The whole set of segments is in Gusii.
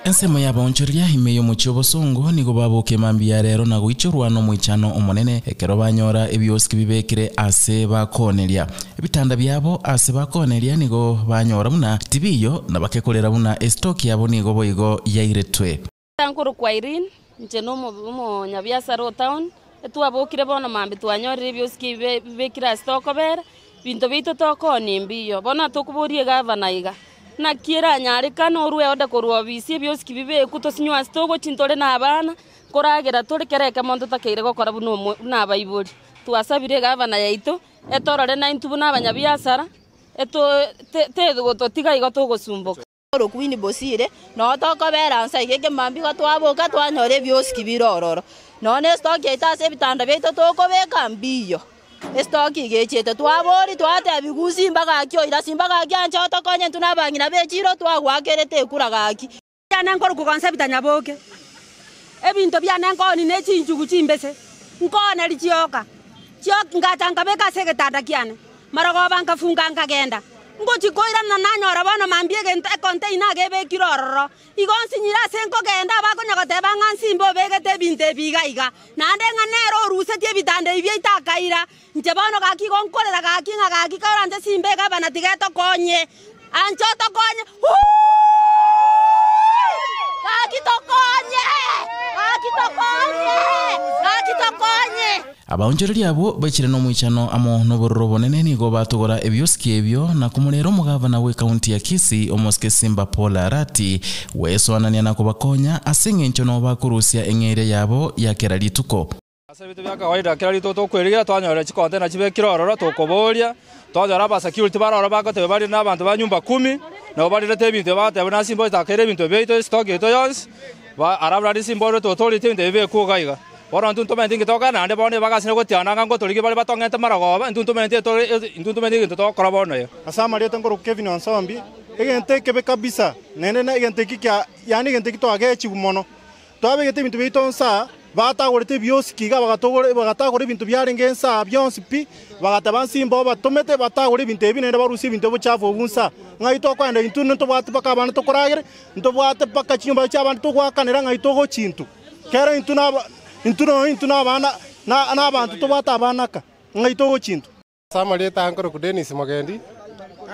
Ensemo y'abaonchoreria ime y'omochie obosongo nigo babokia mambia ya rero na goichorwa nomoichano omonene ekero banyora ebiosiki bibekire ase bakooneria. Ebitanda biabo ase bakooneria nigo banyora buna tibiyo na bakekorera buna estoki yabo nigo boigo yairetwe. Nkorokwa Irene, inche na omonyabiasara o town, etwabokire bono mambia twanyorire ebiosiki ebi bibekire ase tokobera, binto biaito tokoonia mbiyo. Bono tokoboria egavana iga, naki eranyarekane orwe order korwa ofisi ebiosiki bibekwe tosinywe ase togochia ntore na abana, nkoragera tore kera ekemo ntotakeire gokora buna omo buna abaibori. Twasabire egavana yaito, etorore naintwe buna abanyabiasara, eto te tegototiga igo togosumboka. Oroku Winnie Bosire, Noo tokobera nsa iga ekemambia igo twaboka twanyora ebiosiki bire ororo. Nonye na estoki yaito ase ebitanda biaito tokobeka mbiyo. Estoki iga echiete twaboria twatebiwa gusii mpaka gaki oira simba gaki anche otokonye intwe na abang'ina be echiro twagoakerete ekura gaki. Biane nkorokwa Konsebita Nyaboke, ebinto biane nkooni ne chinchugu chimbese, nkooneri chioka, chioka ngacha nkabeka ase egetanda kiane. Marogoba nkafunga nkagenda, ngochia koirana nanyora bono mambia egento econtainer iga ebekire ororo. Igo nsinyire ase nkogenda abakonya goteba ng'a nsimbe obegete ebinto ebi iga iga, naende ng'a nere orusetie ebitanda ebi biaito akaira. Inche bono gaki igo nkorera gaki ng'a gaki koranche simbe egavana tiga etokonye, anche otokonye huuii! Gaki tokonye! Gaki tokonye! Gaki tokonye! Abaonchoreria abwo baichire nomoichano amo nobororo obonene nigo batogora ebiosiki ebio na komorera omogavana bw'ekaunti ya Kisii omosike Simba Paul Arati gwesoanania na kobakonya ase engencho noo bakorusia eng'eria yabo ya kera rituko. Ase ebinto bia kawaida kera rituko tokwerigeria twanyora chicontainer chibekire ororo tokoboria, twanyora abasecurity bare ororo bagotebia bare na abanto ba nyumba kumi, nabo barirete ebinto ebi bagoteba buna Simba oitakeire ebinto biaito estock yaito yonsi, ba alafu naende Simba ore totoreti ebinto ebi bibekwe iga iga. Bono intwe ntomaete inki togokora naende bono ebagasire gotiana ng'a ngotorigia bare batong'ente marogoba, intwe ntomaete etore intwe ntomaete egento togokora bono iga. Ase amarieta nkorokwa Kevin Onsombi, egento ekebe kabisa, naende na egento eki kia yaani egento eki twagechigwa mono. Twabegete ebinto biaito nsa, batagorete ebiosiki iga bagatogora bagatagora ebinto biarenge nsa bionsi pi, bagateba nsi mbao batomete batagore ebinto ebi naende barusie ebinto obochafu obwo nsa. Ng'ai tokoenda intwe ntobwate mpaka abana tokoragere, ntobwate mpaka chinyomba chia abande togoakanera ng'ai togochia intwe. Kero intwe naba intwe nonya intwe na abana na na abanto tobwate abana aka, ng'ai togochia intwe. Ase amarieta aa nkorokwa Dennis Mogendi,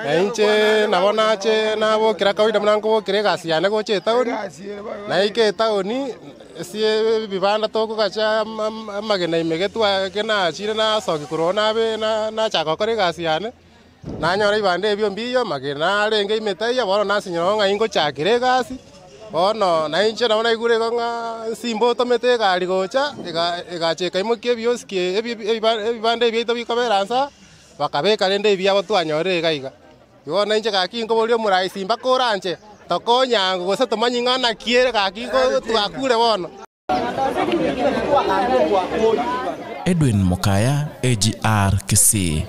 na inche nabo nache nabokera kawaida buna nkobokera egasi yane gocha etaoni, naika etaoni ase ebibanda tokogacha amagena ime getwa genachire nasokia korwa oo nabe nachaka gokora egasi yane, nanyora ebibanda ebio mbiyo, amagena arenge ime taiyo, bono nasinyora ng'a ingochakera egasi. Bono nainche nabo naigure igo ng'a nsimba otomete egari gocha, egacha ekaimokia ebiosiki ebibanda ebiaito bikobera nsa, bakabeka rende ebiabo twanyorire iga iga. Igo bono inche gaki nkoboria omorai simba koranche, tokonyango gose tomanyi ng'a naki ere gaki twakure bono. Edwin Mokaya, AGR, Kisii.